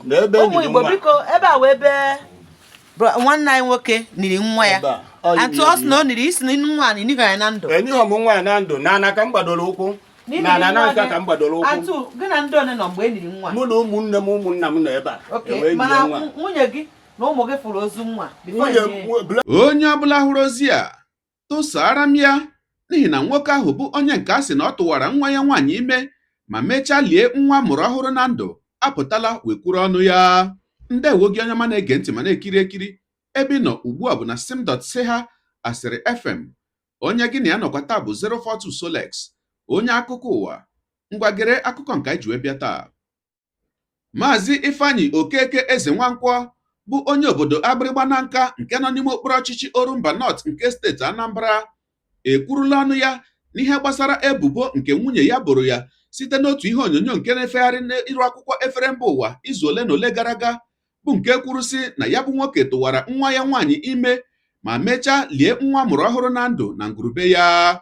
Na ebe Ụmụ eniri Igbo, nwa. Biko, ebe a wee ebe nwanne anyị nwoke niri nwa ya. Ebe a, ọ yi Atụ ọ sị na o niri isi na nwa na inighị ya na ndụ. Enighọ m nwa ya na ndụ. N'ana ka m gbadoro ụkwụ. N'ana na nka ka m gbadoro ụkwụ. Atụ gị na ndị one nọ mgbe e niri nwa? Mụ na ụmụnne m, ụmụnna m nọ ebe a. Okay, E wee mana nie nwa. nwunye gị na ụmụ gị fụrụ ozu nwa before Nwunye e nie ya? Onye ọbụla hụrụ ozi a, tụsara m ya, n'ihi na nwoke ahụ bụ onye nke a sị na ọ tụwara nwa ya nwaanyị ime ma mechaa lie nwa mụrụ ọhụrụ na ndụ apụtala wee kwuru ọnụ ya. Ndewo gị, onye ọma na-ege ntị ma na-ekiri ekiri. Ebe ị nọ ugbu a bụ na sim.ha Asịrị FM. Onye gị na ya nọkwa taa bụ 042 Solex, onye akụkọ ụwa. Ngwa, gere akụkọ nke anyị ji wee bịa taa. Maazị Ifeanyị Okeke Eze Nwankwọ bụ onye obodo Agbịrịgba na Nka nke nọ n'ime okpuru ọchịchị Orumba North nke steeti Anambra ekwurula ọnụ ya n'ihe gbasara ebubo nke nwunye ya boro ya site n'otu ihe onyonyo nke na-efegharị n'iru akwụkwọ efere mba ụwa izu ole na ole gara aga, bụ nke kwuru sị na ya bụ nwoke tụwara nwa ya nwaanyị ime ma mechaa lie nwa mụrụ ọhụrụ na ndụ na ngwurube ya.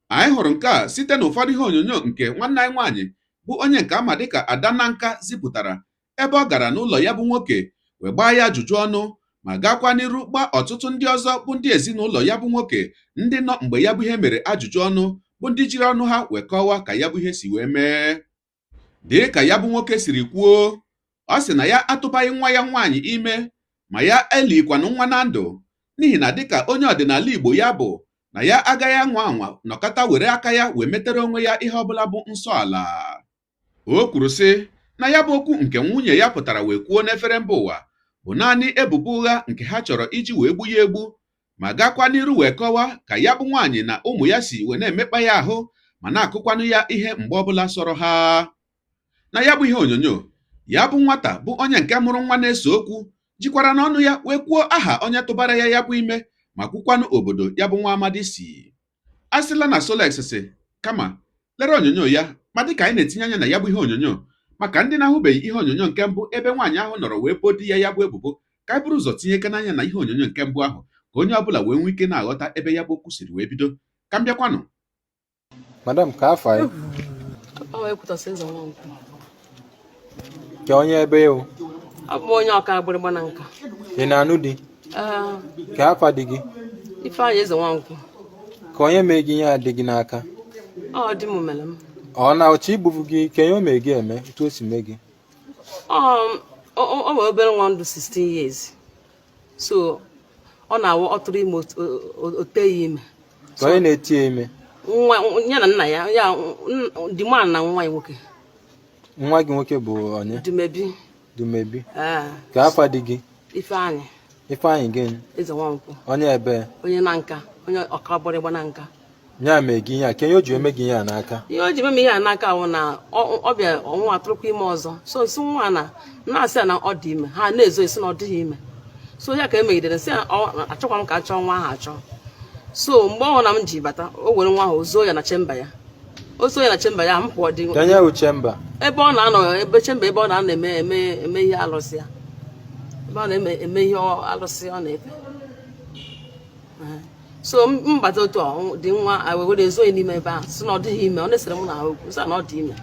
Anyị hụrụ nke a site n'ụfọdụ ihe onyonyo nke nwanne anyị nwaanyị bụ onye nke ama dịka Ada Nanka zipụtara, ebe ọ gara n'ụlọ ya bụ nwoke wee gbaa ya ajụjụ ọnụ, ma gakwa n'iru gbaa ọtụtụ ndị ọzọ bụ ndị ezinụlọ ya bụ nwoke, ndị nọ mgbe ya bụ ihe mere, ajụjụ ọnụ, bụ ndị jiri ọnụ ha wee kọwaa ka ya bụ ihe si wee mee. Dị ka ya bụ nwoke siri kwuo, ọ sị na ya atụbaghị nwa ya nwaanyị ime, ma ya elikwanụ nwa na ndụ, n'ihi na dịka onye ọdịnala Igbo ya bụ, na ya agaghị anwa anwa nọkọta were aka ya wee metere onwe ya ihe ọbụla bụ nsọ ala. O kwuru sị na ya bụ okwu nke nwunye ya pụtara wee kwuo n'efere mba ụwa bụ naanị ebubo ụgha nke ha chọrọ iji wee gbu ya egbu, ma gakwa n'iru wee kọwaa ka ya bụ nwaanyị na ụmụ ya si wee na-emekpa ya ahụ ma na-akụkwanụ ya ihe mgbe ọbụla sọrọ ha. Na ya bụ ihe onyonyo, ya bụ nwata bụ onye nke mụrụ nwa na-ese okwu jikwara n'ọnụ ya wee kwuo aha onye tụbara ya ya bụ ime, ma kwukwanụ obodo ya bụ nwa amadi si. A sịla na Solex si, kama lere onyonyo ya. Ma dịka anyị na-etinye anya na ya bụ ihe onyonyo, maka ndị na-ahụbeghị ihe onyonyo nke mbụ ebe nwaanyị ahụ nọrọ wee boo di ya ya bụ ebubo, ka anyị buru ụzọ tinye aka n'anya na ihe onyonyo nke mbụ ahụ, ka onye ọbụla wee nwee ike na-aghọta ebe ya bụ okwu siri wee bido. Ka m bịakwanụ. Madam, ka afa ị? Ọ wee kwutọsị Eze Nwankwọ. Ka onye ebe o? Abụ m onye Ọka Agbịrịgba na Nka. Ị na-anụ di? Ee. Ka afa di gị? Ifeanyị Eze Nwankwọ. Ka onye mee gị ihe a dị gị n'aka? Ọ di m mere m. Ọ na ọchọ igbubu gị, ka ihe o mee gị eme, otu o si mee gị? Ọ o nwere obere nwa ndụ 16 years, so ọ na-awụ ọ tụrụ ime, o teghị ime. Ka onye na-eti ya ime? Nwa ya na nna ya, ya di man na nwa ya nwoke. Nwa gị nwoke bụ onye? Dumebi. Dumebi. Ee. Ka afa di gị? Ifeanyị. Ifeanyị gịnị? Eze Nwankwọ. Onye ebe? Onye na Nka, onye Ọka Agbịrịgba na Nka. Ya mee gị ihe a, ka ihe o ji eme gị ihe a n'aka? Ihe o ji eme m ihe a n'aka wụ na ọ bịa ọnwa atụrụkwa ime ọzọ, so nsi nwa na na-asị ya na ọ dị ime, ha na-ezo esi na ọ dịghị ime. So ya ka e megidere, sị ya achọkwa m ka a chọọ nwa ahụ achọ. So mgbe ọ na m ji bata, o were nwa ahụ, o zoo ya na chamber ya, o zoo ya na chamber ya, m pụọ dị. Ka onye wụ chamber? Ebe ọ na-anọ, ebe chamber, ebe ọ na-anọ eme ihe alụsị ya, ebe ọ na-eme eme ihe alụsị ọ na-efe. So m bata otu a dị nwa were ezo ya n'ime ebe ahụ, si na ọ dịghị ime. Ọ na-esere mụ na okwu, sị na ọ dị ime.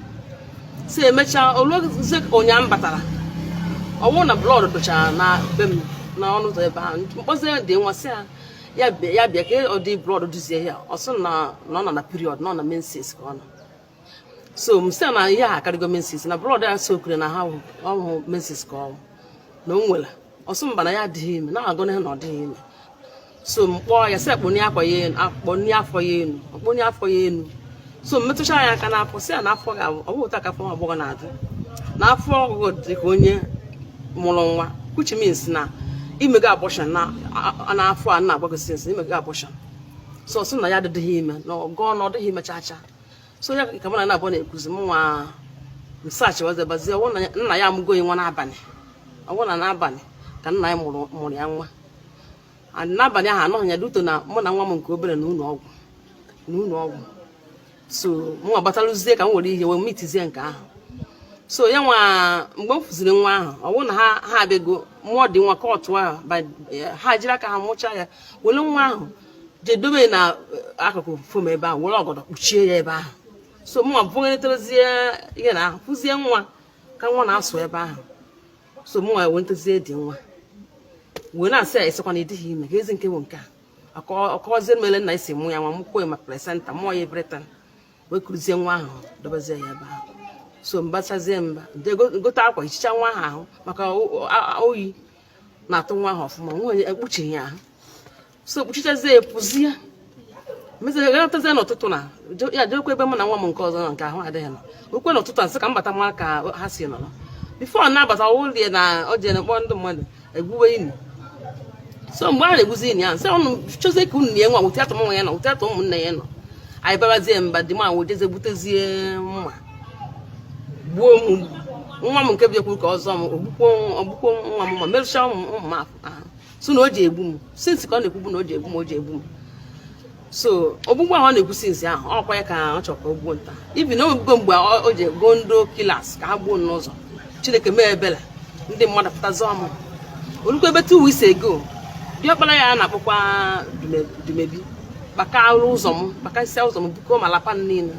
Si emechaa oluozie, ụnyaa m batara, ọ bụrụ na blood dụchara na be m na ọnụ ụzọ ebe ahụ. Mkpọzie dị nwa, sị ya ya bịa ka ọ dị blood duzie ya. Ọ sị na ọ nọ na period, na ọ na menses ka ọ nọ. So m sị na ihe a akarịgo menses, na blood ya sokere na ha ọhụ menses ka ọ na o nwere. Ọsụ mba, na ya adịghị ime, na-agụ na ọ dịghị ime. So m kpọọ ya, sị akpọnie akwa ya elu, akpọnie afọ ya elu, akpọnie afọ ya elu. So m metụcha ya aka n'afọ, sị ya na afọ ga ọ bụ otu aka afọ nwa agbọghọ na-adị, na afọ ọgụgụ dị ka onye mụrụ nwa, which means na imego abortion na n'afọ a na-agwa gị since imego abortion. So sị na ya adịghị ime, na ọgọ na ọ dịghị ime cha cha. So ya ka mụ na na-abụọ na-ekwuzi, m nwa nsachi wazebazie, ọwụ na nna ya amụgo ya nwa n'abalị, ọwụ na n'abalị ka nna ya mụrụ ya nwa. And n'abalị ahụ anọghị ya duto na mụ na nwa m nke obere na ụlọ ọgwụ, n'ụlọ ọgwụ. So mụ nwa gbatalụzie ka m were ihe wee mitizie nke ahụ. So ya nwa, mgbe m fụziri nwa ahụ, ọ bụrụ na ha abịago mụọ dị nwa kọtụ ahụ, ha jiri aka ha mụchaa ya, were nwa ahụ jee dobe na akụkụ foam ebe ahụ, were ọgọdọ kpuchie ya ebe ahụ. So mụ nwa bụnyeterezie ihe na ahụ, fụzie nwa ka nwa na-asụ ebe ahụ. So mụ nwa wee dị nwa wee na-asị ya, ịsịkwa na ịdịghị ime ka ezi nke bụ nke a. Ọkọwazie mele nna esi mụ ya nwa, mụkwuo ma placenta, mụọ ya everything, wee kuruzie nwa ahụ, dobezie ya ebe ahụ. So mbachazie mba nje gote akwa hichicha nwa ahụ ahụ maka oyi na-atụ nwa ahụ ọfụma. Nwa onye ekpuchighị ya ahụ, so kpuchichazie ya, pụzie, mezie n'ụtụtụ na ya jekwa ebe mụ na nwa m nke ọzọ nọ, nke ahụ adịghị nọ okwe. N'ụtụtụ a nsị ka m bata mara ka ha si nọrọ before na-abata ụlọ na o jere kpọọ ndị mmadụ egwuwe ini. So mgbe a na-egwuzi ini ahụ, sị ụnụ chọzie ka unu nie nwa wute atụ nwa ya nọ, wute atụ ụmụnne ya nọ. Anyị babazie mba dị ma wee gbutezie mma gbuo m nwa m nke bịakwuru ka ọzọ m ogbukwo nwa m ma merụchaa ụmụ m ahụ. So na o ji egbu m since ka ọ na-ekwugbu na o ji egbu m, o ji egbu m. So ogbugbu ahụ ọ na-ekwu since ahụ, ọkwa ya ka ọ chọrọ ka o gbuo nta ibi na omegbugo mgbe o ji goo ndị killers ka ha gbuo n'ụzọ. Chineke mee ebere, ndị mmadụ pụta zọọ m. Olukwa ebe 2 weeks ago, diọkpara ya a na-akpọkwa Dumebi kpaka ụzọ m, kpakasịa ụzọ m, bukọ ma lapa niile,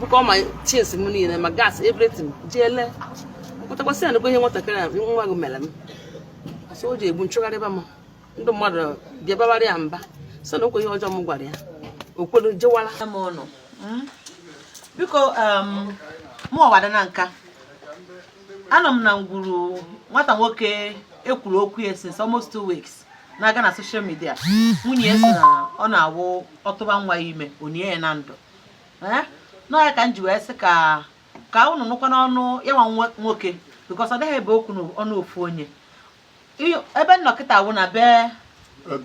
bukọ ma chins m niile, ma gas, everything, jee lee mpụtakwasị ya nakwa ihe nwatakịrị a nwa gị mere m. So o ji egbu nchụgharịba m, ndị mmadụ bịa babara ya mba, sị na okwe ihe ọjọọ m gwara ya, o kwelu jewara. M ụnụ. Biko, mụ ọwada na nka anọ m na ngwuru nwata nwoke ekwuru okwu ya since almost 2 weeks na-aga na social media. Nwunye ya sị na ọ na-awụ ọtụba nwa ya ime, onie ya na ndụ. Ee, nọ ya ka m ji wee sị ka unu nụkwa n'ọnụ ya nwa nwoke, because ọ dịghị ebe okwu n'ọnụ ofu onye. Ebe nnọkịta wụ na bee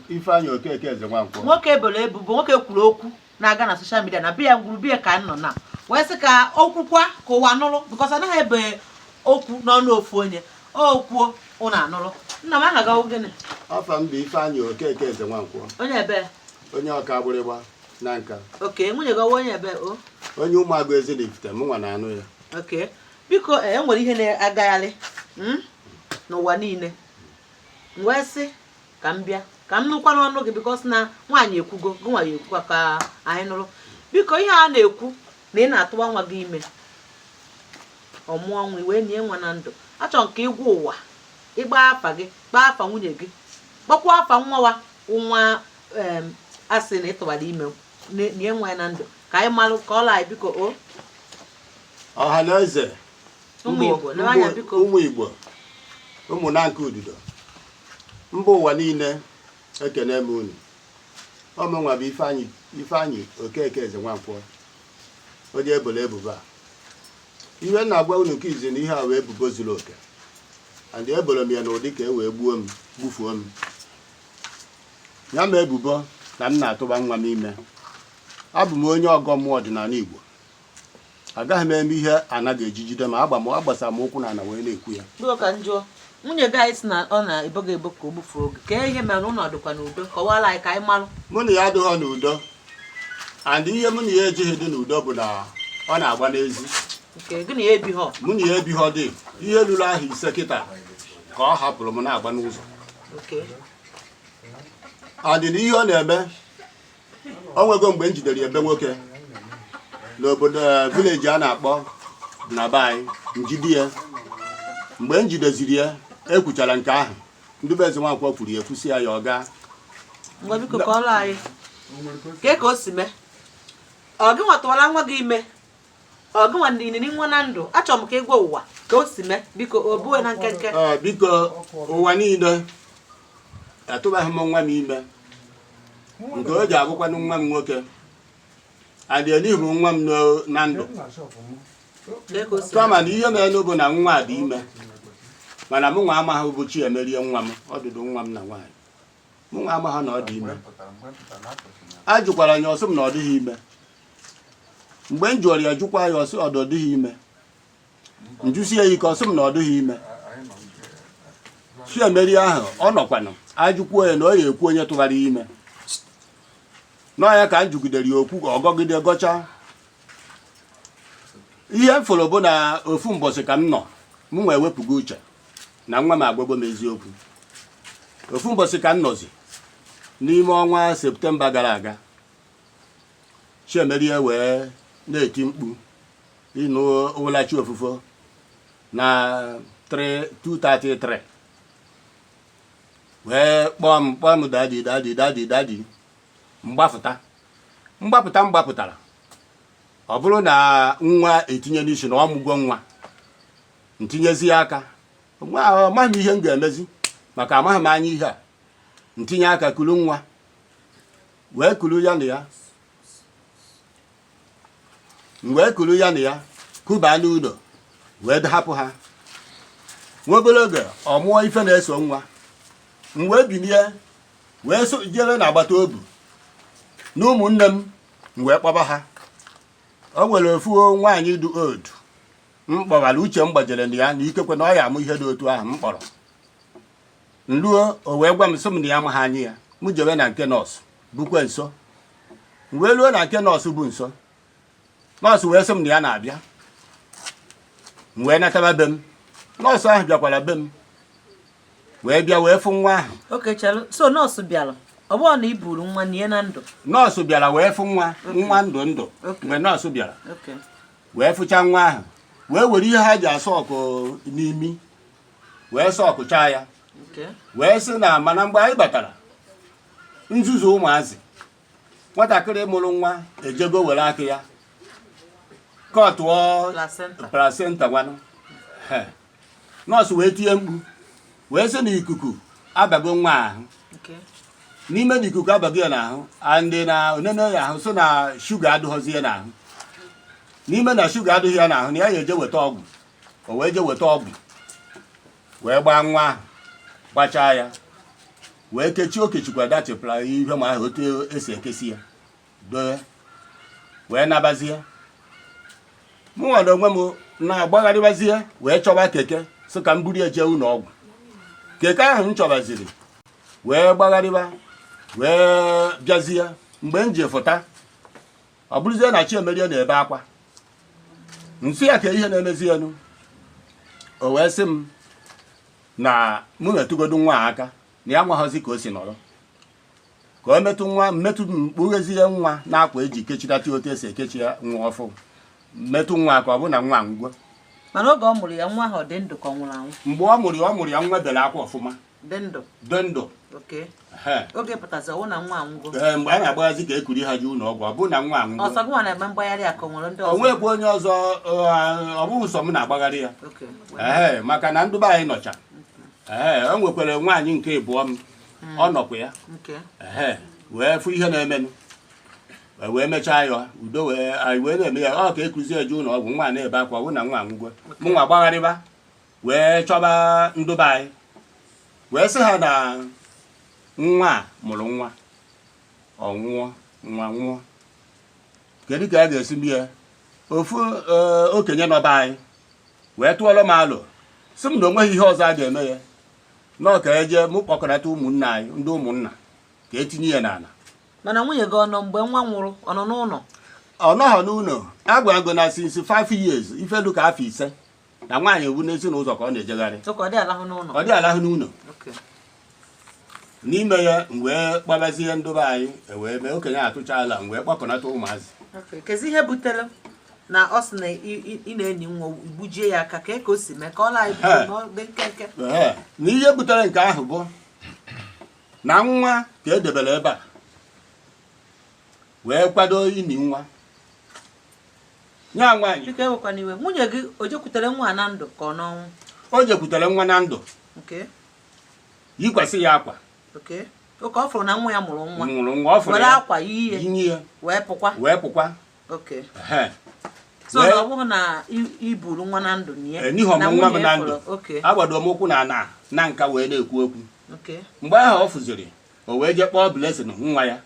Ifeanyị Okeke Eze Nwankwọ. Nwoke eboro ebubo, nwoke kwuru okwu na-aga na social media na biya ngwuru biya ka m nọ na wee sị ka okwukwa ka ụwa nụrụ, because anaghị ebe okwu n'ọnụ ofu onye. O kwuo, ụnụ anụrụ. Nna m, aha gị gịnị? Afa m bụ Ifeanyị Okeke Eze Nwankwọ. Onye ebe? Onye ọka agbịrịgba na nka. Okay, nwunye gị ọwa onye ebe o? Onye ụmụagụ Ezinifite, mụ nwa na-anụ ya. Okay, biko, e nwere ihe na-agagharị n'ụwa niile. M wee sị ka m bịa ka m nụkwa n'ọnụ gị, because na nwaanyị ekwugo, gị nwa ya ekwukwa ka anyị nụrụ. Biko, ihe a na-ekwu na ị na-atụwa nwa gị ime, ọ mụọ nwa, wee nie nwa na ndụ. Achọrọ m ka ịgwa ụwa, ịgba afa gị, gbaa afa nwunye gị, gbakwa afa nwa wa nwa asị na ịtụwara ime nie nwa ya na ndụ, ka anyị malụ ka ọla anyị. Biko o. Ọha na eze. Ụmụ Igbo, lee anya biko. Ụmụ Igbo, ụmụ na nke ududo mba ụwa niile, ekene m unu. Ọmụnwa bụ Ifeanyị, Ifeanyị Okeke Eze Nwankwọ, onye ebolo ebubo a. Ihe m na-agwa unu nke izi na ihe a wee ebubo zuru oke, and ebolo m ya n'ụdị ka e wee gbuo m, gbufuo m ya. Ma ebubo na m na-atụba nwa m ime, abụ m onye ọgọ mmụọ ọdịnala Igbo. Agaghị m eme ihe anaghị ejijide m agba m agbasara m ụkwụ na ana wee na-ekwu ya. Biko, ka m jụọ, nwunye gị anyị sị na ọ na-ebo gị ebo ka o gbufuo oge, ka ihe mere ụlọ dịkwa n'udo? Kọwara anyị ka anyị malụ. Mụ na ya adịghọ n'udo, and ihe mụ na ya ejighị dị n'udo bụ na ọ na-agba n'ezi. Nke gị na ya ebighọ? Mụ na ya ebighọ dị ihe ruru ahụ 5 kịta ka ọ hapụrụ m na-agba n'ụzọ. And na ihe ọ na-eme, o nwego mgbe m jidere ya ebe nwoke n'obodo village a na-akpọ na be anyị. Njide ya, mgbe m jideziri ya, ekwuchara nke ahụ, ndị be Eze Nwankwọ kwuru ya, ekwusi ya, ya ọ gaa. Ngwa, biko, kọọrọ anyị kee ka o si mee. Ọ gị nwatụwara nwa gị ime, ọ gị nwa nini nwa na ndụ? Achọrọ m ka ị gwa ụwa ka o si mee, biko, o buo na nkenke. Ee, biko, ụwa niile, atụbaghị m nwa m ime nke o ji abụkwanụ nwa m nwoke adị elihi m nwa m na ndụ. Kee ka o si mee? Kama na ihe mere bụ na nwa a dị ime, mana mụ nwa amaghị bụ chi emerie nwa m ọdụdụ nwa m na nwaanyị. Mụ nwa amaghị na ọ dị ime. A jụkwara ya, ọsị m na ọ dịghị ime. Mgbe m jụrụ ya, jụkwa ya, ọsị ọdụ dịghị ime. Njụsi ya ike, ọsị m na ọ dịghị ime. Chi emerie ahụ ọ nọkwanụ, ajụkwuo ya na ọ ya ekwu onye tụbara ya ime n'ọya ka m jụgidere ya okwu ka ọ gọgide gọchaa. Ihe m fụrụ bụ na ofu mbọsị ka m nọ, m nwee wepụgo uche na nwa m agwago m eziokwu. Ofu mbọsị ka m nọzi n'ime ọnwa Septemba gara aga, Chiemerie wee na-eti mkpu ịnụ ụlachi ofufo na 3 2:33 wee kpọọ m "Daddy, daddy, daddy, daddy." Mgbapụta mgbapụta m gbapụtara, ọ bụrụ na nwa etinye n'isi na ọmụgwọ nwa, ntinyezi aka nwa ahụ, amaghị m ihe m ga-emezi maka amaghị m anya ihe a. Ntinye aka kuru nwa, wee kuru ya na ya, m wee kuru ya na ya kuba n'ụlọ, wee hapụ ha. Nwa obere oge, ọ mụọ ife na-eso nwa. M wee bilie, wee so jere n'agbata obi na ụmụnne m. M wee kpọba ha. O nwere ofu nwaanyị dị old m kpọbara uche m gbajere na ya na ikekwe na ọ ya amụ ihe dị otu ahụ. M kpọrọ nruo, o wee gwa m sị m na ya amaghị anya ya, m jewe na nke nọọsụ bukwe nso. M wee ruo na nke nọọsụ bụ nso, nọọsụ wee sị m na ya na-abịa. M wee nataba be m. Nọọsụ ahụ bịakwara be m, wee bịa, wee fụ nwa ahụ. Okay, chelụ. So nọọsụ bịara, ọ bụrụ na i buru nwa nie na ndụ? Nọọsụ bịara wee fụ nwa, nwa ndụ ndụ. Mgbe nọọsụ bịara wee fụcha nwa ahụ, wee were ihe ha ji asọ ọkụ n'imi wee sọkụchaa ya, wee sị na mana mgbe anyị batara, nzuzu ụmụazị, nwatakịrị mụrụ nwa ejego were aka ya kọtụọ placenta. Placenta nwanụ. He. Nọọsụ wee tie mkpu, wee sị na ikuku abago nwa ahụ n'ime, na ikuku abago ya n'ahụ, and na onene ya ahụ sị na shuga adịghọzi ya n'ahụ, n'ime na shuga adịghị ya n'ahụ, na ya ga-eje weta ọgwụ. O wee je weta ọgwụ, wee gbaa nwa ahụ, gbachaa ya, wee kechie. O kechikwa dachịpụra ihe ma ahụ otu esi ekesi ya dowe, wee nabazie. Mụ nwere onwe m na-agbagharịbazie, wee chọba keke, sị ka m buru ya jee ụlọ ọgwụ. Keke ahụ m chọbaziri, wee gbagharịba, wee bịazie. Mgbe m ji fụta, ọ bụrụzie na Chiemerie na-ebe akwa. Nsị ya ka ihe na-emezi elu, o wee sị m na mụ metụgodu nwa a aka, na ya nwaghọzi ka o si nọrọ ka o metụ nwa, mmetụ mkpughezie nwa n'akwa eji kechidata otu esi ekechi ya nwa ọfụ, metụ nwa ka ọ bụ na nwa ngwo. Mana oge ọ mụrụ ya, nwa ahụ ọ dị ndụ ka ọ nwụrụ anwụ? Mgbe ọ mụrụ ya, ọ mụrụ ya, nwa bere akwa ọfụma. Dị ndụ? Dị ndụ. Ehe. Oge pụtazi, ọwụ na nwa anwụgo? Ee, mgbe a na-agbaghazi ka ekuri ha ji ụlọ ọgwụ, ọ bụ na nwa anwụgo. Ọsọ gị nwa na-eme mgbagharị a ka ọ nwere ndị O ọzọ? nwekwa onye ọzọ. Ọ bụghị sọ m na-agbagharị ya. Ee, maka na ndụbe anyị nọcha. Ee, o nwekwara nwaanyị nke ịbụọ m, ọ nọkwa ya. Ehe, wee fụ ihe na-emenụ, wee mechaa ya udo, wee anyị wee na-eme ya. Ọ ka ekuzi eje ụlọ ọgwụ, nwa na-ebe akwa, bụ na nwa anwụgo. Mụ nwa gbagharịba, wee chọba ndụbe anyị, wee sị ha na nwa a mụrụ nwa, ọ nwụọ, nwa nwụọ, kedu ka a ga-esi mie? Ofu okenye nọba anyị wee tụọrọ m alụ, sị m na o nweghị ihe ọzọ a ga-eme ya nọọ, ka eje mụ kpọkọnata ụmụnna anyị, ndị ụmụnna, ka etinye ya n'ala. Mana nwunye gị, ọ nọ mgbe nwa nwụrụ? Ọ nọ n'ụlọ? Ọ nọghọ n'ụlọ. Agwarago na since 5 years, ifelu ka afọ 5 na nwaanyị ewu n'ezinụzọ ka ọ na-ejegharị. So ka ọ dị alahụ n'ụlọ? Ọ dị alahụ n'ụlọ. N'ime ya, m wee kpọbazie ndụbe anyị, e wee mee okenye atụcha ala, m wee kpọkọnata ụmụazị. Kezi ihe butere na ọ sị na ị na-enyi nwa, gbujie ya aka? Ka o si mee ka ọ laa anyị He. ma ọ dị nkenke. Ee, na ihe butere nke ahụ bụ na nwa ka edebere ebe a wee kwado ini nwa ya nwaanyị. Biko ewekwana iwe, nwunye gị o jekwutere nwa a na ndụ ka ọ n'ọnwụ? O jekwutere nwa na ndụ. Yikwasị ya akwa. Oke, ọ fụrụ na nwa ya mụrụ nwa? Mụrụ nwa, ọ fụrụ Were ya. akwa yie ya? Yinye ya. Wee pụkwa? Wee pụkwa. Ehe. So na ọ bụghị na i buru nwa na ndụ nie? N'ihi Na ọmụ nwa m nwunye na ya ndụ. fụrụ. Agbado m ụkwụ na ana na nka wee na-ekwu okwu. Mgbe ahụ ọ fụziri, o wee jee kpọọ Blessing nwa ya.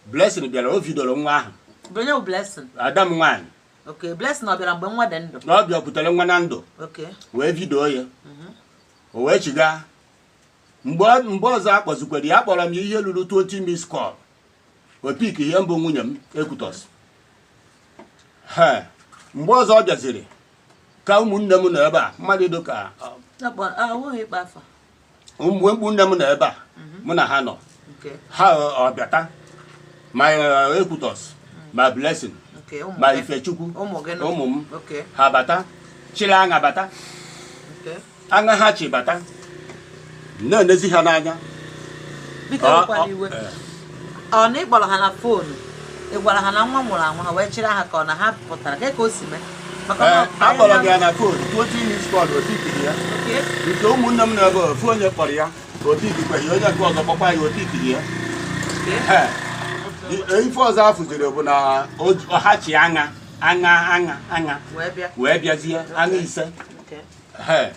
Blessing bịara, o vidoro nwa ahụ. Bụ onye bụ Blessing? Ada m nwaanyị. Okay, Blessing ọ bịara mgbe nwa dị ndụ? Na ọ bịakwutere nwa na ndụ. Wee vidio ya, o wee chiga. Mgbe ọzọ a kpọzikwere ya, akpọrọ m ya ihe ruru 20 miss call, o pick. Ihe mbụ nwunye m ekwutọs he. Mgbe ọzọ ọ bịaziri ka ụmụnne m nọ ebe a, mmadụ dị ka Ọ bụghị ịkpa afa. Mgbe ụmụnne m nọ ebe a, mụ na ha nọ. Ha ọ bịata ma ekwutọs ma Blessing Ụmụ ma gị. Ifechukwu. Ụmụ gị nọ? Ụmụ m. Ha bata, chịrị aṅa bata. Aṅa ha chi bata, na-enezi ha n'anya. Biko, ewekwana iwe. Ọ na ị kpọrọ ha na phone, ị gwara ha na nwa nwụrụ anwụ, ha wee chịrị aha, ka ọ na ha pụtara ka o si mee? Maka na Akpọrọ m ya na phone, 20 missed call, o pickiri ya. Nke ụmụnne m na-ebe, ofu onye kpọrọ ya, o pickikweghị. Onye nke ọzọ kpọkwa ya, o pickiri ya. Ee, ife ọzọ a fụziri bụ na ha chi aṅa aṅa aṅa aṅa Wee bịa. Wee bịazie aṅa 5. Ee,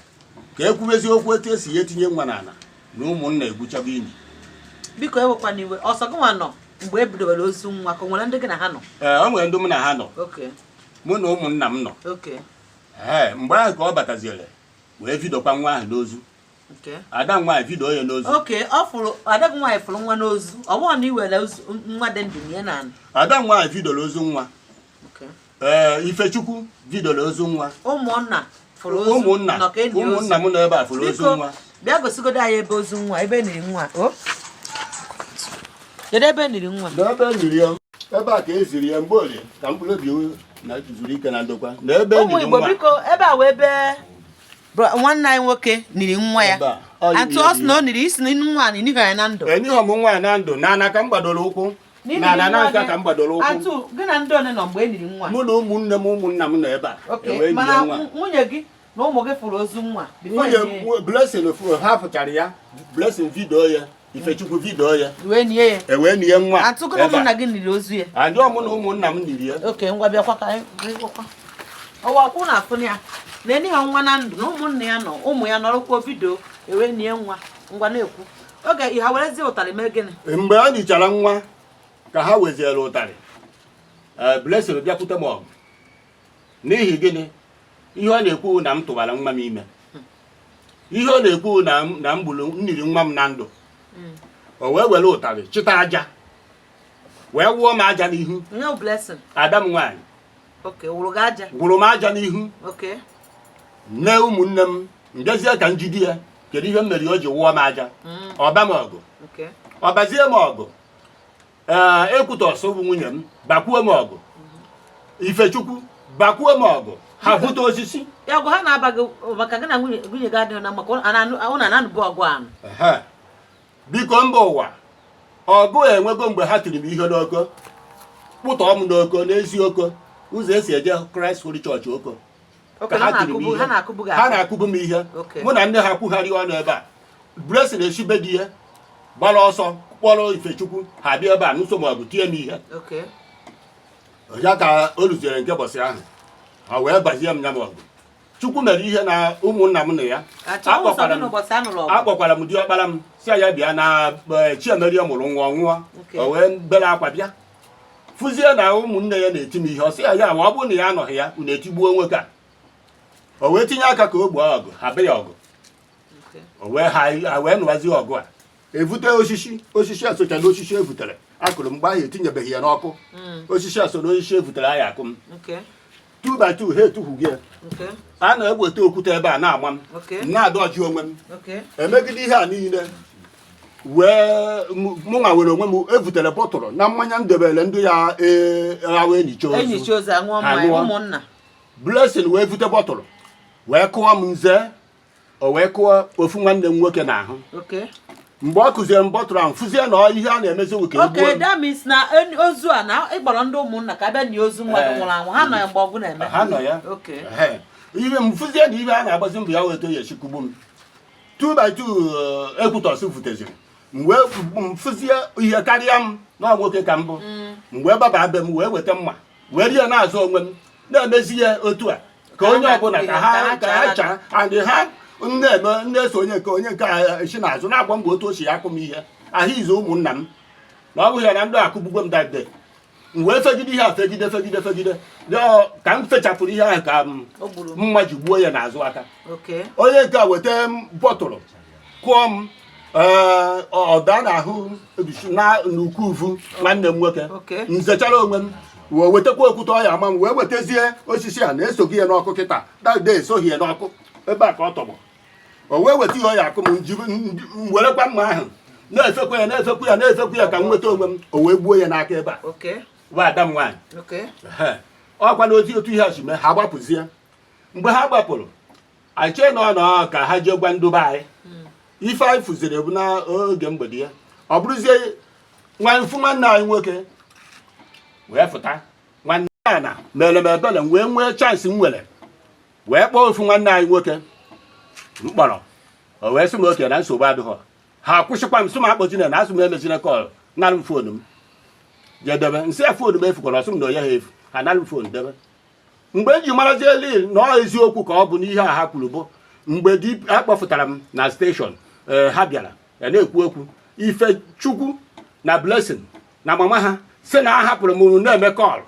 ka ekwubezi okwu etu esi ya etinye nwa n'ala na ụmụnna egwuchago ili. Biko, ewekwana iwe, ọsọ gị nwa nọ mgbe e bidowere ozu nwa, ka o nwere ndị gị na ha nọ? Ee, o nwere ndị mụ na ha nọ. Mụ na ụmụnna m nọ. Ee, mgbe ahụ ka ọ bataziere wee vidokwa nwa ahụ n'ozu. Ada m nwaanyị vido ya n'ozu. Okay, ọ fụrụ, ada gị nwaanyị fụrụ nwa n'ozu, ọ bụghị na i were ozu nwa dị ndụ nie n'ala? Ada m nwaanyị vidoro ozu nwa. Ee, Ifechukwu vidoro ozu nwa. Ụmụnna fụrụ ozu? Ụmụnna. Nọ ka enyi ozu. Ụmụnna m nọ ebe a fụrụ ozu Biko, nwa. bịa gosigodo anyị ebe ozu nwa, ebe eniri nwa. O kedu ebe eniri nwa? N'ebe e niri ya, ebe a ka e ziri ya mgbe orie, ka mkpụrụ obi na zuru ike na ndokwa, na ebe e Ụmụ niri Igbo, nwa. biko, ebe a wee ebe nwanne anyị nwoke niri nwa ya. Ebe a, ọ Atụ yiri ọ sị na o niri isi na nwa a na inighị ya na ndụ. Enighọ m nwa na ndụ, na ana ka m gbadoro ụkwụ. Na ana na nka ka m gbadoro ụkwụ. Atụ gị na ndị one nọ mgbe e niri nwa? Mụ na ụmụnne m, ụmụnna m nọ ebe a. Ewee Mana nie nwa. nwunye gị na ụmụ gị fụrụ ozu nwa before Nwunye enye ya? Blessing ha fụchara ya, Blessing video ya, Ifechukwu video ya. Wee nie ya. Ewee nie nwa Atụ gị na ebe a. ụmụnna gị niri ozu ya? Andị ọmụ na ụmụnna m niri ya. Okay, ngwa, bịakwa ka anyị gwakwa ọwa kwụ na afụ ya na eni ha nwa na ndụ, na ụmụnna ya nọ, ụmụ ya nọrọkwa vidio, ewee nie nwa. Ngwa, na-ekwu oge ha werezie ụtarị mee gịnị? Mgbe a nichara nwa ka ha weziere ụtarị. Ee, Blessing bịakwute m ọgụ. N'ihi gịnị? Ihe ọ na-ekwu na m tụbara nwa m ime, ihe ọ na-ekwu na m gburu nniri nwa m na ndụ. O wee were ụtarị chịta aja wee wụọ m aja n'ihu. Onye bụ Blessing? Ada m nwaanyị. Okay, wụrụ gị aja? Gwụrụ m aja n'ihu. Nne ụmụnne m mbịazie ka njide ya, kedu ihe m mere o ji wụọ m aja? Ọba m ọgụ. Ọ bazie m ọgụ. Ee, Ekwutọsụ bụ nwunye m bakwuo m ọgụ, Ifechukwu bakwuo m ọgụ, ha bute osisi. Ya ọgụ ha na-aba gị maka gị na nwunye gị adịghị na maka ụnụ na-anụbụ ọgụ anụ? Ehe. Biko, mba ụwa, ọgụ enwego mgbe ha tiri m ihe n'oko, kpụtọọ m n'oko n'ezi oko, ụzọ esi eje Christ Holy Church Oko. Okay, Ka ha ha tiri m na-akụbu ihe. ha na-akụbu gị Ha akụ? na-akụbu m ihe. Mụ na nne ha kwugharị ọnụ ebe a. Blessing esibe di ya gbara ọsọ kpọrọ Ifechukwu, ha bịa ebe a n'ụsọ maọbụ tie m ihe. Ya ka o ruziere nke bọsị ahụ, ha wee bazie m ya ma ọgụ. Chukwu mere ihe na ụmụnna m na ya. Achọ ụzọ Akpọkwara gị m n'ụbọchị a nụrụ ọgụ? Akpọkwara m diọkpara m, si ya bịa na Chiemerie mụrụ nwa ọnwụọ. O wee bere akwa bịa fụzie na ụmụnne ya na-eti m ihe. Ọ sị ya, ya ma ọ bụrụ na ya anọghị ya, unu etigbuo nwoke a. O wee tinye aka ka o gboo ọgụ, ha be ya ọgụ. O wee ha wee nụwazie ọgụ a, evute osisi. Osisi a socha na osisi evutere akụrụ mgbe ahụ, etinyebeghị ya n'ọkụ. Osisi a so na osisi evutere anyị akụ m. 2 by 2 ha etukwughị ya. A na-eweta okwute ebe a na-ama m. M na-adọji onwe m. Emegide ihe a niile wee mụnwa were onwe m evutere bọtụlụ na mmanya m debere ndị ya ee awa enyicha ozu. Enyicha ozu, aṅụọ mmanya. Aṅụọ. Ụmụnna. Blessing wee vute bọtụlụ wee kụọ m nze, o wee kụọ ofu nwanne m nwoke n'ahụ. Mgbe ọ kụziere m bọtụlụ ahụ, fụzie na ọ ihe a na-emezi wụ ka egbuo m. That means na ozu a na ịkpọrọ ndị ụmụnna ka abịa nie ozu nwa gị nwụrụ anwụ, ha nọ ya mgbe ọgụ na-eme? Ha nọ ya. Ehe. Ihe m fụzie na ihe a na-agbazi mbọ ya wee ya echikugbu m 2 by 2. Ekwutọsị vuteziri m wee m fụzie ihe karịa m na nwoke ka mbụ. M wee gbaba be m wee weta mma wee rie na-azụ onwe m, na-emezi ya otu a ka Ka onye ha ọbụla ka ha ka ha chaa and ha na-eme na-eso onye nke a esi n'azụ na-agba mbọ otu o si akụ m ihe ahụ izu ụmụnna m na ọ bụghị ya na ndị akụgbugbo m that day. M wee fegide ihe a, fegide, fegide, fegide. Ka m fechapụrụ ihe ahụ ka m O gburu. Mma ji gbuo ya n'azụ aka. Onye nke a weta m bọtụlụ kụọ m, ee, ọ daa n'ahụ na n'ukwu uvu nwanne m nwoke. M zechara onwe m wee wetakwa okwute ọya ama m, wee wetazie osisi a na-esoghị ya n'ọkụ kịta. That day esoghị ya n'ọkụ ebe a ka ọ tọgbọ. O wee weta ihe ọya akụ m m werekwa mma ahụ na-efekwa ya, na-efekwa ya, na-efekwa ya ka m nweta onwe m. O wee gbuo ya n'aka ebe a. Wa ada m nwaanyị. Ehe. Ọkwa na otu otu ihe a si mee, ha gbapụzie. Mgbe ha gbapụrụ, Anyị chee na ọ nọ ka ha jee gwa ndị be anyị. Ife anyị fụziri bụ n'oge mgbede ya, ọ bụrụzie nwa mfu nwanne anyị nwoke wee fụta nwanne ya na mere m ebere m wee nwee chance m nwere wee kpọọ ofu nwanne anyị nwoke m kpọrọ. O wee sị m oke na nsogbu adịghọ. Ha akwụsịkwa m, sị m akpọzina na asụ m emezina call, nara m phone m jedebe. Nsị ya phone m efukwara. Ọsị m na onye ha efu ha nara m phone debe. Mgbe m ji marazie eli na ọ eziokwu ka ọ bụ n'ihe a ha kwuru bụ mgbe di akpọfụtara m na station. Ee, ha bịara ya na-ekwu okwu ife Chukwu na Blessing na mama ha si na a hapụrụ m na-eme call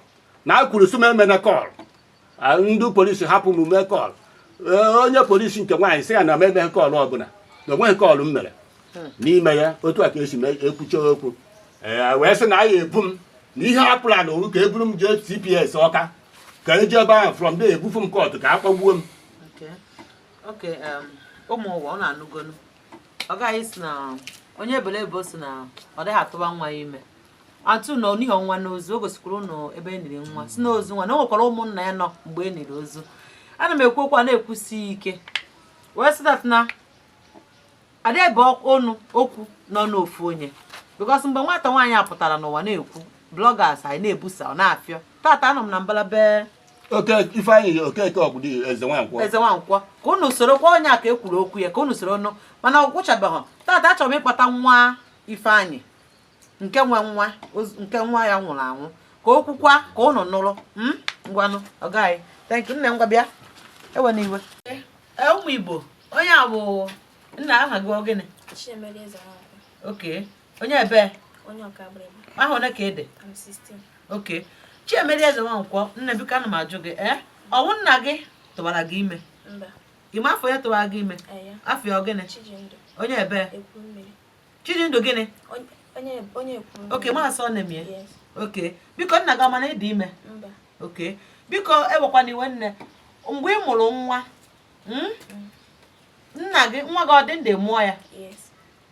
na a kwuru sị m emena call. Ndị polisi hapụ m mee call. Ee, onye polisi nke nwaanyị sị ya na m emeghị call ọbụla, na onweghị call m mere n'ime ya. Otu a ka esi mee ekwucha okwu. Ee, wee sị na a ga-ebu m na ihe a plan owu ka eburu m jee CPS Ọka, ka eji ebe ahụ from there ebufu m court ka a kpọgbuo m. Okay, ụmụ ụwa, ọ na-anụgonu ọ gaghị si na onye ebelebe si na ọ dịghị atụba nwa ya ime atụ na onihe nwa n'ozu. O gosikwara ụnụ ebe e niri nwa si n'ozu nwa na o nwekwara ụmụnna ya nọ mgbe e niri ozu. Ana m ekwu okwu a na-ekwusi ike wee sị that na adị ebe ọnụ okwu nọ n'ofu onye, because mgbe nwata nwaanyị a pụtara n'ụwa na-ekwu, bloggers anyị na-ebusa ọ na-afịọ. Tata anọ m na mbalabe Oke Ifeanyị Okeke Ọgwụdị Eze Nwankwọ. Eze Nwankwọ, ka unu sorokwa onye a ka e kwuru okwu ya, ka unu soro nụ, mana ọ gwụchabeghị. Tata achọrọ m ịkpọta nwa Ifeanyị nke nwe nwa nke nwa ya nwụrụ anwụ ka o kwukwa ka unu nụrụ. Ngwanụ, ọ gaghị. Thank you, nne. Ngwa, bịa, ewe n'iwe. Ee, ụmụ Igbo, onye a bụ nna. Aha gị ọ gịnị? Chinemere Eze Nwankwọ. Okay, onye ebe? Onye Ọka Agbịrịgba. Aha one ka ede? I'm 16. Okay, Chiemeri Eze Nwankwọ, nne, biko, ana m ajụ gị, ee, ọwụ nna gị tụwara gị ime? Mba. Ime afọ ya tụwara gị ime? Eya. Afọ ya ọ gịnị? Chijindụ. Onye ebe? Ekwu Mmiri. Chijindụ gịnị? Onye Ekwu Mmiri. Okay, maasị ọ na-emie. Yes. Okay, biko, nna gị ọ mana ịdị ime? Mba. Okay, biko, ewekwana iwe, nne. Mgbe ị mụrụ nwa, nna gị nwa gị ọ dị ndụ mụọ ya? Yes.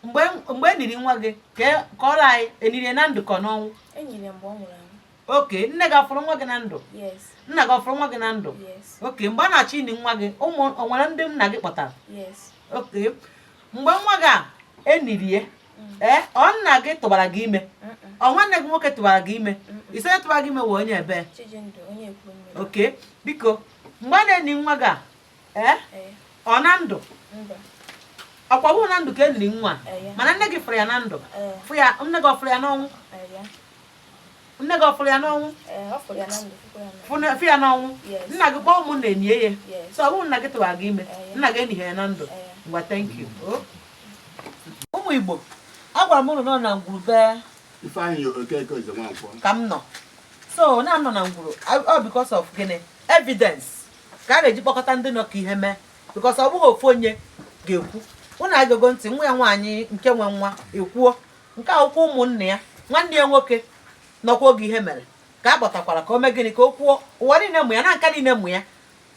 Mgbe e niri nwa gị, ka kọrọ anyị, eniri na ndụ ka ọ n'ọnwụ? Enyere mgbe ọ nwụrụ anwụ. Okay, nne gị afụrụ nwa gị na ndụ? Yes. Nna gị ọfụrụ nwa gị na ndụ? Yes. Okay, mgbe a na-achọ ini nwa gị, ụmụ o nwere ndị nna gị kpọtara? Yes. Okay, mgbe nwa gị a eniri ya, ee, ọ nna gị tụbara gị ime? Mm-mm. Ọ nwanne gị nwoke tụbara gị ime? Isi onye tụbara gị ime wee onye ebe? Chijindụ, onye Ekwu Mmiri. Okay, biko, mgbe a na-eni nwa gị a, ee, Ee. ọ na ndụ? Mba. Ọkwa bụrụ na ndụ ka eniri nwa a? Eya. Mana nne gị fụrụ ya na ndụ? Ee. Fụ ya. Nne gị ọ fụrụ ya n'ọnwụ? Eya. Nne gị ọ fụrụ ya n'ọnwụ? Ee, ọ fụrụ ya na ndụ, fụkwa ya na Fụ ya n'ọnwụ? Yes. Nna gị kpọọ ụmụnna enyi ya? Yes. So ọ bụrụ nna gị tụwara gị ime? Ee. Nna gị enyighị ya na ndụ? Ee. Ngwa, thank you. Oh. Ụmụ Igbo, agwara m ụnụ nọ na ngwurube. Ifeanyị Okeke Eze Nwankwọ. Ka m nọ so na-anọ na ngwuru ọ because of gịnị? Evidence ka a ga-eji kpọkọta ndị nọ ka ihe mee, because ọ bụghị ofu onye ga-ekwu. Ụnụ agego ntị nwa ya nwaanyị nke nwe nwa ekwuo nke akwụkwọ. Ụmụnne ya, nwanne ya nwoke nọkwa oge ihe mere ka a kpọtakwara ka o mee gịnị? Ka o kwuo. Ụwa niile mụ ya na nka niile mụ ya,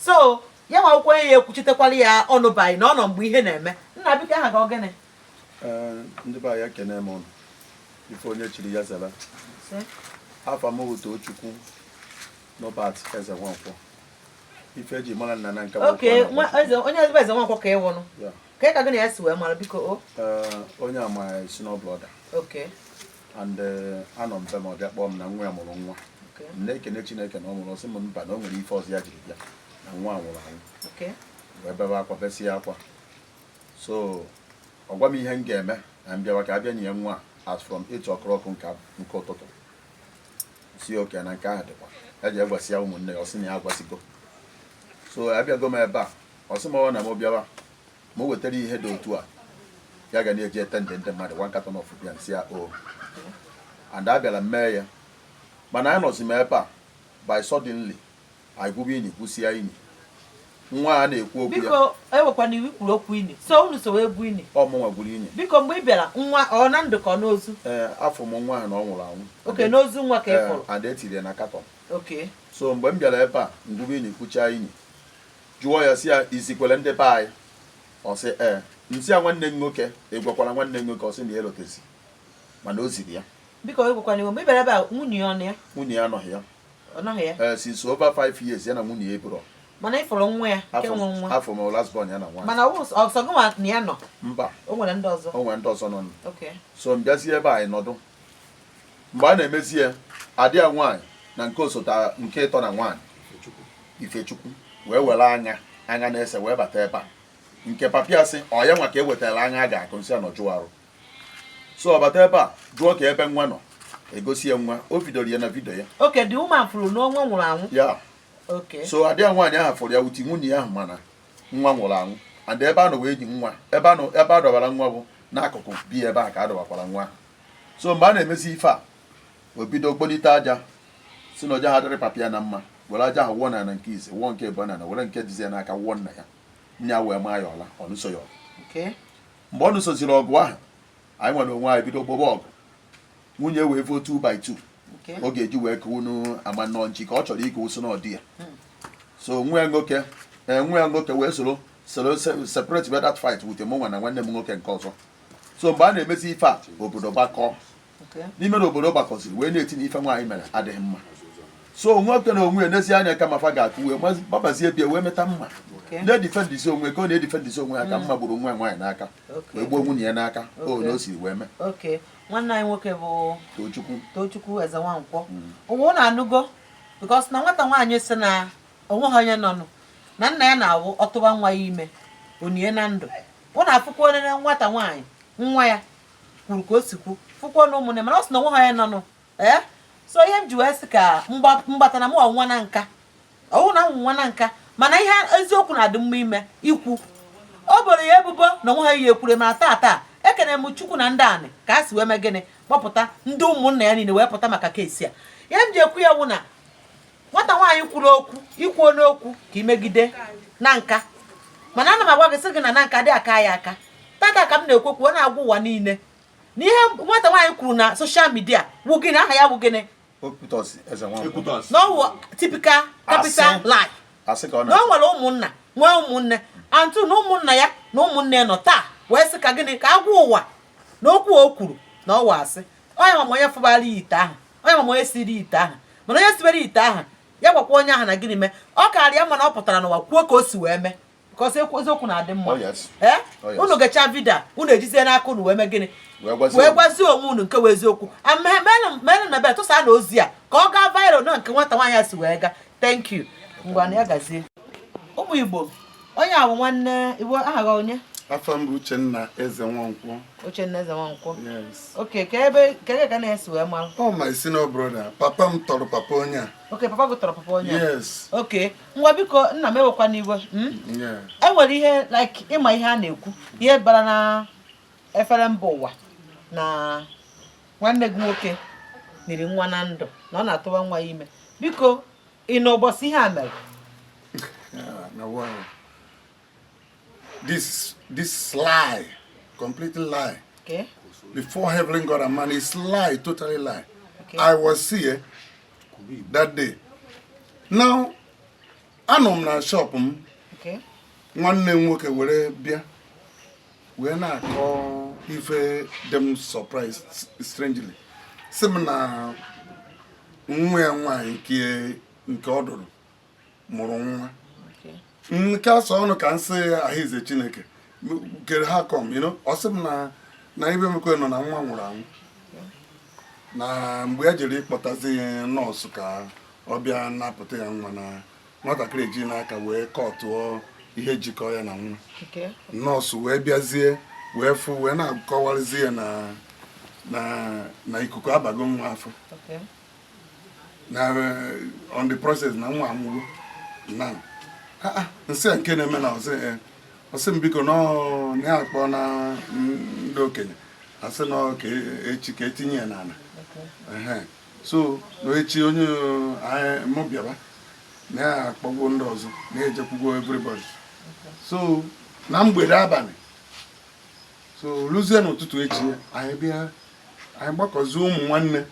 so ya nwa akwụkwọ onye ya ekwuchitekwala ya ọnụ baị na ọ nọ mgbe ihe na-eme. Nna, biko, aha gị ọ gịnị? Ee, ndị be anyị, ekene m ụnụ. Ife onye chiri ya zara. Afa m bụ Tochukwu Nọbat Eze Nwankwọ. Ife eji mara nna na nke bụ Okay. okwu a Nwa na-akpọ. eze, onye ezigbo Eze Nwankwọ ka ị wụnụ? Yeah. Ka gị na ya si wee mara, biko o? Ee, onye a my senior brother. And anọ m be m, ọ bịa kpọọ m na nwa ya mụrụ nwa. M na-ekene Chineke na ọ mụrụ. Ọsị m mba, na o nwere ife ọzọ ya jiri bịa, na nwa a nwụrụ anwụ. Wee bebe akwa, besie akwa. So ọ gwa m ihe m ga-eme na m bịawa ka a bịa nye nwa a as from 8 o'clock nke ụtụtụ. Si oke na nke ahụ dịkwa eji egwasị ya ụmụnne ya. Ọ sị na ya agwasịgo. So abịago m ebe a, ọ sị m ọ na m bịawa ma o wetara ihe dị otu a ya ga na-eji ete ndị mmadụ one carton of beer. Nsị ya o, and abịara m mee ya, mana anọzi m ebe a by suddenly anyị gwuba inyi, gwụsịa inyi nwa a na-ekwu okwu ya. Biko, ewekwana iwu kwuru okwu ini, so unu so wee gwu ini? Ọ mụnwa gwuru inyi. Biko, mgbe ị bịara, nwa ọ na ndụ ka ọ n'ozu? Ee, afọ m nwa ahụ na ọ nwụrụ anwụ. Okay, n'ozu nwa ka ị fụrụ? And etiri ya na carton. So mgbe m bịara ebe a, ngwube inyi, kwuchaa inyi, jụọ ya, si ya izikwere ndị be anyị. Ọ sị ee. Nsị ya nwanne m nwoke, ị gwakwara nwanne m nwoke? Ọ sị na ya elotezi, mana o ziri ya. Biko, ewekwana iwu, mgbe ị bịara ebe a, nwunye ya ọ nọ ya? Nwunye ya anọghị ya. Ọ nọghị ya? Ee, since over 5 years ya na nwunye ya eburo. Mana ị fụrụ nwa ya nke nwe nwa? Afọ m last born ya na nwaanyị. Mana ọ sọ gị nwa na ya nọ? Mba. O nwere ndị ọzọ? O nwere ndị ọzọ nọ. Okay. So m bịazie ebe anyị nọdụ mgbe a na-emezi ya, adị ya nwaanyị na nke osote nke ịtọ na nwaanyị Ifechukwu wee were anya anya na-ese wee bata ebe a nke papịa sị ọ ya nwa ka e wetara anya a ga-akụ nsị a nọ jụọ arụ. So ọ bata ebe a jụọ ka ebe nwa nọ, egosi ya nwa, o bidoro ya na video ya. Okay, the woman fụrụ na nwa nwụrụ anwụ. Ya. Okay. So adị ya nwaanyị ahụ fụrụ ya wuti nwunye ya ahụ, mana nwa nwụrụ anwụ and ebe a nọ wee ji nwa ebe a nọ ebe a dọbara nwa bụ n'akụkụ bi ebe a ka a dọbakwara nwa. So mgbe a na-emezi ife a, o bido kpolite aja si na ọja ha dịrị papa ya na mma, were aja ahụ wụọ na nke ise, wụọ nke ịbụọ na were nke dịzi ya n'aka wụọ nna ya, nne ya wee maa ya ọla, ọ nụso ya ọgụ. Mgbe ọ nụsoziri ọgụ ahụ, anyị nwere onwe anyị bido gbọba ọgụ, nwunye wee vote 2 by 2. Ọ ga-eji wee kụọ ama nnọọ nchi ka ọ chọrọ ike ụsụ n'ọdị ya. So nwa ya nwoke wee soro soro separate that fight with mụ nwa na nwanne m nwoke nke ọzọ. So mgbe a na-emezi ife a, obodo gbakọọ n'ime na obodo gbakọziri wee na-etinye ife nwaanyị mere adịghị mma. So nwoke na onwe ya n'ezi anya kama fa ga-akụ wee gbabazie bịa wee meta mma na-edefendisi onwe ka ọ na-edefendisi onwe ya ka mma gburu nwa nwaanyị n'aka wee gbuo nwunye ya n'aka o na o siri wee mee. Okay, nwanne anyị nwoke bụ Tochukwu. Tochukwu Eze Nwankwọ, ụwa ụnụ anụgo, because na nwata nwaanyị si na onweghị onye nọnụ na nna ya na-awụ ọtụba nwa ya ime onie na ndụ. Ụnụ afụkwa onye nwata nwaanyị nwa ya kwuru ka o si kwu, fụkwa na ụmụnne, mana ọ sị na onweghị onye nọnụ. Ee, so ihe m ji wee sị ka mgbata na mụ nwa na nka ọwụ na nwụ nwa na nka, mana ihe eziokwu na-adị mma ime ikwu. O boro ya ebubo na onwe ha ihe ekwure, mana taa taa ekene m Chukwu na ndị anị ka a si wee mee gịnị, kpọpụta ndị ụmụnna ya niile wee pụta maka kesi a. Ihe m ji ekwu ya wụ na nwata nwaanyị kwuru okwu ikwuo n'okwu ka imegide na nka, mana ana m agwa gị sị gị na na nka dị aka ya aka. Tata ka m na-ekwekwu, ọ na-agwa ụwa niile na ihe nwata nwaanyị kwuru na social media wụ gịnị, aha ya wụ gịnị? Na ọ wụ typical capital lie. Na o nwere ụmụnna, nwee ụmụnne antụ na ụmụnna ya na ụmụnne ya nọ taa wee sị ka gịnị ka agwa ụwa na okwu o kwuru na ọ wụ asị. Onye mama onye fụbara ya ite ahụ, onye mama onye siri ite ahụ, mana onye sibere ite ahụ ya gwakwa onye ahụ na gịnị mee ọ karịa ya mana ọ pụtara n'ụwa kwuo ka o si wee mee, because eziokwu na-adị mma. Ee, unu gechaa video unu ejizie n'aka unu wee mee gịnị, wee gwazie onwe unu nke wee eziokwu. Menụ na bịa tụsaa na ozi a ka ọ gaa viral na nke nwata nwaanyị a si wee gaa. Thank you. Ngwa na ya gazie. Ụmụ Igbo, onye a bụ nwanne Igbo, aha gị onye? Afọ m bụ Uchenna Eze Nwankwọ. Uchenna Eze Nwankwọ. Yes. Okay, ka ebe ka ka na-esi wee mara? Oh, my senior brother. Papa m tọrọ papa onye a. Okay, papa gị tọrọ papa onye a. Yes. Okay, ngwa biko nna m ewekwa n'iwe. Yeah. E nwere ihe like ịma ihe a na-ekwu, ihe bara na efere mba ụwa na nwanne gị nwoke niri nwa na ndụ na ọ na-atụwa nwa ya ime. Biko, ị nọ ụbọchị ihe a mere? Na wow. This lie, completely lie. Okay. Before heaven, God and man, is lie, totally lie. Okay. I was here that day. Now, anọ m na shop m. Okay. Nwanne m nwoke were bịa wee na-akọ ife dị m surprise strangely, sị m na nwa ya nwaanyị nke ọ dụrụ mụrụ nwa. Nke asọ ọnụ ka nsị ahụize Chineke kere ha kom, you know, ọ sị m na ibe mekwe nọ na nwa nwụrụ anwụ, na mgbe ya jere ịkpọtazi nọọsụ ka ọ bịa napụta ya nwa, na nwatakịrị eji n'aka wee kọtụọ ihe jikọ ya na nwa. Nọọsụ wee bịazie wee fụ wee na-akọwarịzi ya na ikuku abago nwa afọ na on the process na nwa anwụgo na nsị a nke na-eme na ọsị m biko na ya akpọ na ndị okenye asị na ka echi ka etinye ya n'ala. So na echi onye mụ bịara na ya akpọgwo ndị ọzọ na-ejekwugwo everybody. So na mgbede abalị, so luzie n'ụtụtụ echi anyị bịa anyị gbakọzie ụmụ nwanne.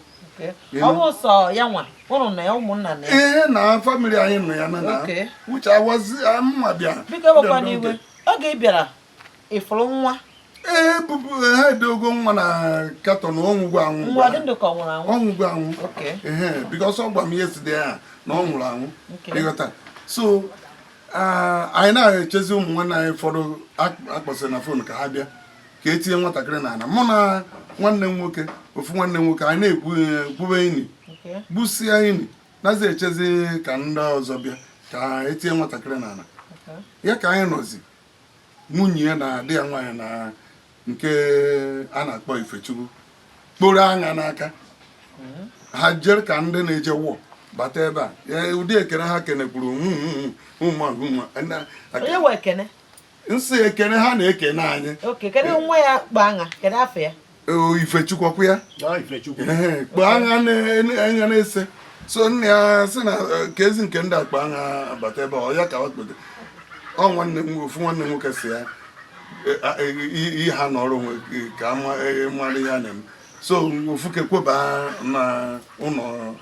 Ọ bụ sọ ya nwa ụnụ na ya ụmụnna na ya? Ee, na family anyị nọ ya na uche awazi mma bịa. Biko ewekwa n'iwe, oge ị bịara ịfụrụ nwa? Ee, bụbu ha edogo nwa na carton, ọnwụgwọ anwụ. Nwa dị ndụ ka ọ nwụrụ anwụ? Ọnwụgwọ anwụ. Ehe, because ọ gwa m yesterday a na ọ nwụrụ anwụ. Ịghọta? So Ah, anyị na-echezi ụmụ nwanne anyị ụfọdụ akpọsịrị na phone ka ha bịa ka etinye nwatakịrị n'ala. Mụ na nwanne m nwoke, ofu nwanne m nwoke, anyị na-ekwu kwube ini, gbusia ini, nazi echezi ka ndị ọzọ bịa ka etinye nwatakịrị n'ala. Ya ka anyị nọzi, nwunye ya na di ya nwaanyị na nke a na-akpọ Ifechukwu kporo aṅa n'aka ha jere ka ndị na-eje wọ bata ebe a. Ya, ụdị ekene ha kenekwuru ụmụ Onye nwe ekene? Nsị ekene ha na-ekene anyị. Okay, kedu nwa ya kpa aṅa? Kedu afọ ya? O, Ifechukwu, ọkwụ ya. Ọ Ifechukwu. Ehe, kpọ aṅa anya na-ese so nna ya sị na ka ezi nke ndị akpa aṅa bata ebe a, ọ ya ka ọ kpote ọ nwanne m, ofu nwanne m nwoke si ya ihe ha nọrọ onwe ka mara ihe a na-eme. So ofuke kweba na ụlọ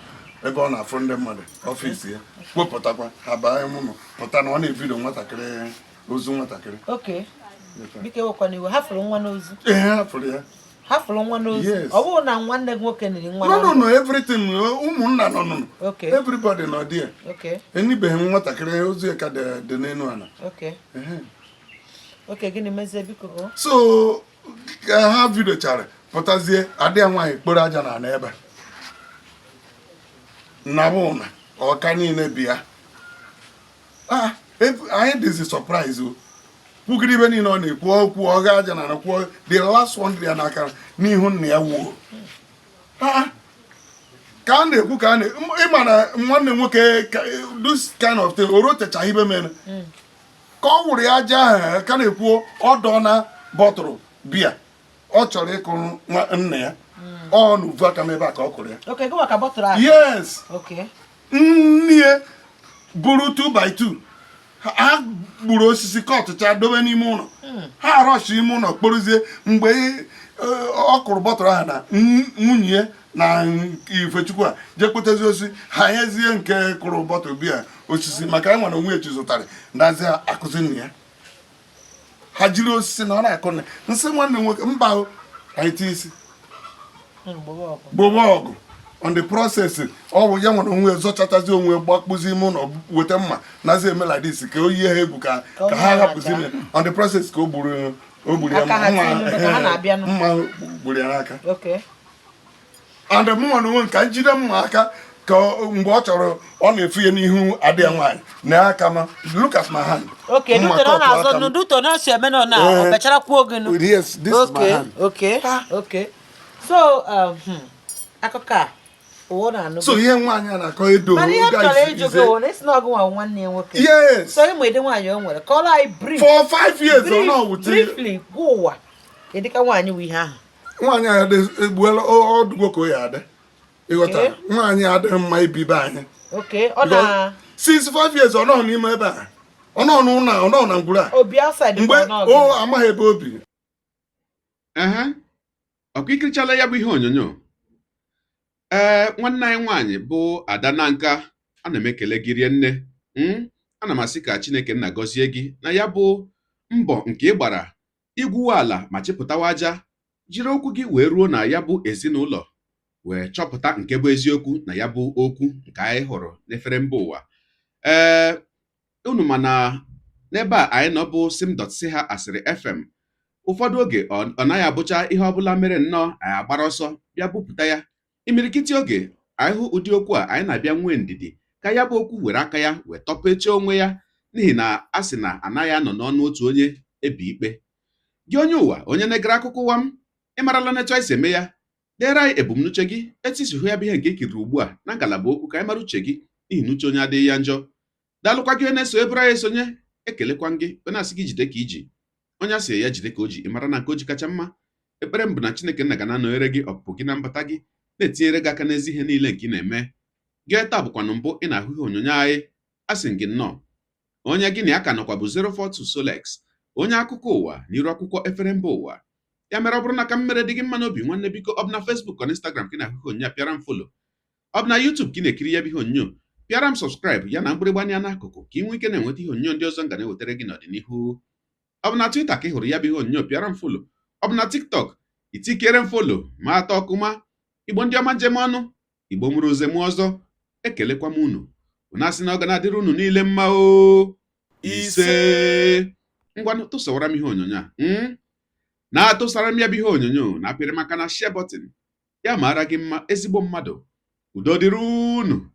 ebe ọ na-afụ ndị mmadụ, office ya, kwepụtakwa ha baa ime ụlọ, pụta na ọ na-evidio nwatakịrị, ozu nwatakịrị. Okay, biko ewekwana iwe, ha fụrụ nwa n'ozu? Ee, ha fụrụ ya. Ha fụrụ nwa n'ozu? Yes. Ọ bụrụ na nwanne gị nwoke niri nwa No. na No. ndụ? No, everything, ụmụnna nọ nọ. Everybody nọ there. Enibeghị m nwatakịrị, ozu ya ka dị n'elu ala. Ehe. Okay, gịnị mezie, biko o? So ka ha vidochara pụtazie, adị ya nwaanyị kporo aja na ala ebe a naba ụna ọka niile bi ya. Ah, anyị dịzi surprise o kwugide ibe niile ọ na-ekwu okwu ọgha aja na ala kwuo the last one dị ya n'aka n'ihu nna ya wuo. Ah, ka a na-ekwu ka a na ịma na nwanne m nwoke this kind of thing o rotechaghị ibe mere ka ọ wụrụ ya aja ahụ ka na-ekwu ọdọ na bottle biya ọ chọrọ ịkụrụ nna ya ọ n'uvu aka m ebe a ka ọ kụrụ ya. Okay, gịnwa ka bottle ahụ? Yes. Nne ya buru 2 by 2, ha gburu osisi kọtụcha dobe n'ime ụlọ, ha arọchi ime ụlọ kporozie. Mgbe ọ kụrụ bottle ahụ na nwunye ya na Ifechukwu a jee kpotezi osisi, ha nyezie nke kụrụ bottle biya osisi maka ya nwere onwe ya chizụtarị ndazi akụzi nna ya, ha jiri osisi na ọ na-akụ nna nsị nwanne m nwoke mba o, anyị tie isi gbogbo ọgụ. On the process, ọ bụ ya nwere onwe ya zọchatazi onwe ya, gbakpụzi ime ụlọ, weta mma nazi eme like this ka o yie ha egwu ka Ka ka ha onye hapụzi ha ime. On the process ka o gburu, o gburu ya. Aka ha mma. tinye ka ha na-abịanụ. Mma gburu ya n'aka. And mụnwa na onwe m ka njide mma aka ka mgbe ọ chọrọ ọ na-efu ya n'ihu adị ya nwaanyị na aka ma look at my hand. Okay. Mma Duto na ọ kọtụ na-azọ aka m. nụ duto na ọ eme na ọ na Eh. ọ bechara kwuo gị nụ. Yes, this is my hand. Okay, so akụkọ a ụwa na-anụ. So ihe nwaanyị a na-akọ edo. Mana ihe m chọrọ ịjụ gị wụ na isi na ọgụ nwa nwanne ya nwoke. Yes. So ịmụ ịdị nwaanyị o nwere, kọọrọ anyị brief. For 5 years ọ Brief, nọ wute. Briefly, gwa ụwa ịdịka nwaanyị wụ ihe ahụ. Nwaanyị a adị egbuola ọdụgwo ka o ya adị ịghọta. Nwaanyị adịghị mma ibi be anyị. Okay, ọ na Since 5 years ọ nọ n'ime ebe a, ọ nọ n'ụlọ a, ọ nọ na ngwuru a. Obi outside. Mgbe ka ọ nọ o gịnị? amaghị ebe obi. Ehe, ọkwa ikirichala ya bụ ihe onyonyo. Ee, nwanne anyị nwaanyị bụ Ada Nanka, ana m ekele gị rie nne. Ana m asị ka Chineke nna gọzie gị na ya bụ mbọ nke ị gbara igwuwe ala ma chịpụtawa aja, jiri okwu gị wee ruo na ya bụ ezinụlọ wee chọpụta nke bụ eziokwu na ya bụ okwu nke anyị hụrụ n'efere mba ụwa. Ee, unu mana n'ebe a anyị nọ bụ sim.si ha asịrị FM. Ụfọdụ oge ọ naghị abụcha ihe ọbụla mere nnọọ anyị agbara ọsọ bịa bupụta ya. Imirikiti oge anyị hụ ụdị okwu a, anyị na-abịa nwee ndidi ka ya bụ okwu were aka ya wee tọpechie onwe ya, n'ihi na a sị na anaghị anọ n'ọnụ otu onye ebi ikpe. Gị onye ụwa, onye na-egere akụkọ ụwa m, ị marala na etu anyị si eme ya. Deere anyị ebumnuche gị, etu isi hụ ya bụ ihe nke ikiriri ugbu a na ngalaba okwu, ka anyị mara uche gị, n'ihi na uche onye adịghị ya njọ. Daalụkwa gị onye na-eso eburu anyị esonye. Ekelekwa gị onye asị gị jide ka iji, onye asị ya jide ka o ji. Ị mara na nke o ji kacha mma. Ekpere m bụ na Chineke nna ga na-anọnyere gị, ọpụpụ gị na mbata gị, na-etinyere gị aka n'ezi ihe niile nke ị na-eme. Gị taa bụkwanụ mbụ ị na-ahụ ihe onyonyo anyị, asị m gị nnọọ. Onye gị na ya ka nọkwa bụ 042 Solex, onye akụkọ ụwa n'iru akwụkwọ efere mba ụwa. Ya mere, ọ bụrụ na ka m mere dị gị mma n'obi, nwanne, biko, ọ bụ na Facebook ọ na Instagram ka ị na-ahụ ihe onyonyo a, pịara m follow. Ọ bụ na YouTube ka ị na-ekiri ya bụ ihe onyonyo, pịara m subscribe ya na mgbịrịgba anya n'akụkụ, ka ị nwee ike na-enweta ihe onyonyo ndị ọzọ m ga na-ewetara gị n'ọdịnihu. Ọ bụ na Twitter ka ị hụrụ ya bụ ihe onyonyo, pịara m follow. Ọ bụ na TikTok, itikere m follow ma atọ ọkụma. Igbo ndị ọma, njem ọnụ Igbo mụrụ ụzọ mụ ọzọ, ekelekwa m unu. Unu asị na ọ ga na-adịrị unu niile mma o. Ise. Ngwanụ, tụsawara m ihe onyonyo a, Na-atụsara m ya bụ ihe onyonyo na apịrị maka na share button. Ya mara gị mma, ezigbo mmadụ. Udo dịrị unu.